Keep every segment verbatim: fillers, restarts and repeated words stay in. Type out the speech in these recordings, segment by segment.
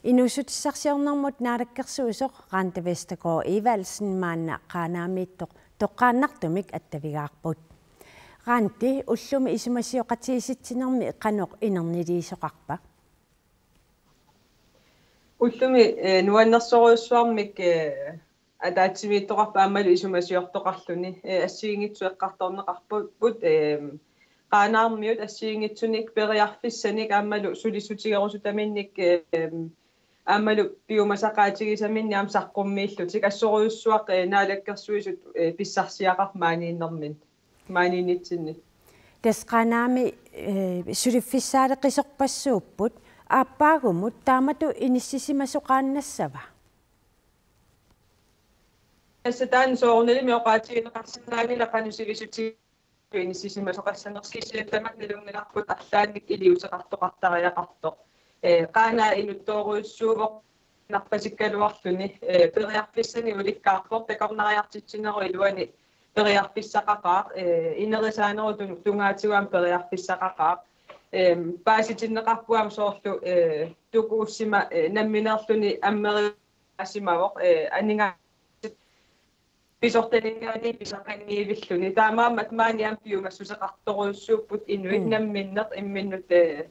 Inuussutissarsiornermut naalakkersuisoq Randi Vestergaard Evaldsen maanna Qaanaamiittoq toqqaannartumik attavigaarput. Randi, ullumi isumasioqatigiissitsinermi qanoq inerniliisoqarpa? Ullumi, eh, nuannersorujussuarmik, eh, ataatsimiittoqarpoq aammalu isumasiortoqarluni, eh, assigiinngitsut eqqartorneqarput, eh, Qaanaarmiut assigiinngitsunik periarfissanik aammalu sulissutigerusutaminnik, eh, aammalu piumasaqaatigisaminnik aamma saqqummiillutik assorujussuaq, eh, naalakkersuisut, eh, pissarsiaqarput maaniinnermin, maaniinnitsinni. Tassa Qaanaami, eh, suliffissaaleqisorpassuupput, aappaagumut taamatut inissisimasoqaannassava? Tassa taanna soorunalimi oqaatigineqarsinnaanngilaq qanoq sivisutigalugu inissisimasoqassanersoq, kisianni tamatta nalunngilarput arlaannik iliuuseqartoqartariaqartoq. Eh, Qaanaaq inuttoorujussuuvoq nappasikkaluarluni, eh, periarfissanik ulikkaarpoq, takornariartitsinerup iluani periarfissaqaqaaq, eh, inerisaanerup tun-, tungaatigut aamma periarfissaqaqaaq. Em, paasitinneqarpoq aamma soorlu, eh, tukuussima, eh, nammineerluni ammeri- asimavoq, eh, aninga- pisortaninngaanniit pisaqanngivilluni. Taamaammat maani aamma piumassuseqartorujussuupput inuit Mm. namminneq imminnut, eh,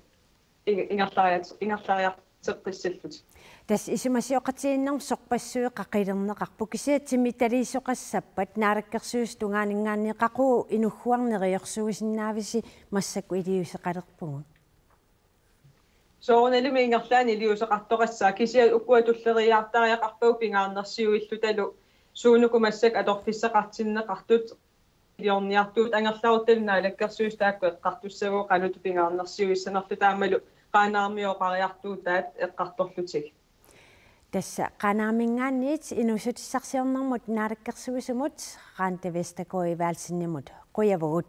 ing-, ingerlariat-, ingerlariarteqqissallutik. Tassa isumasioqatigiinnermi sorpassuit qaqilerneqarput, kisianni timitaliisoqassappat Naalakkersuisut tungaaninngaanniit qaqugu inugguarneq neriorsuisinnaavisi massakkut iliuuseqalerpugut? Soorunalimi ingerlaannaq iliuuseqartoqassaaq, kisianni ukua tulleriiaartariaqarpagut pingaarnersiuillutalu suunuku massakkut atorfissaqartinneqartut, iliorniartuut angerlaruttalu Naalakkersuisut taakku eqqartussavagut qanoq pingaarnersiuissanerluta aammalu Qaanaarmiut oqariartuutaat eqqartorlutik. Tassa Qaanaaminngaanniit inuussutissarsiornermut naalakkersuisumut Randi Vestergaard Evaldsenimut qujavugut.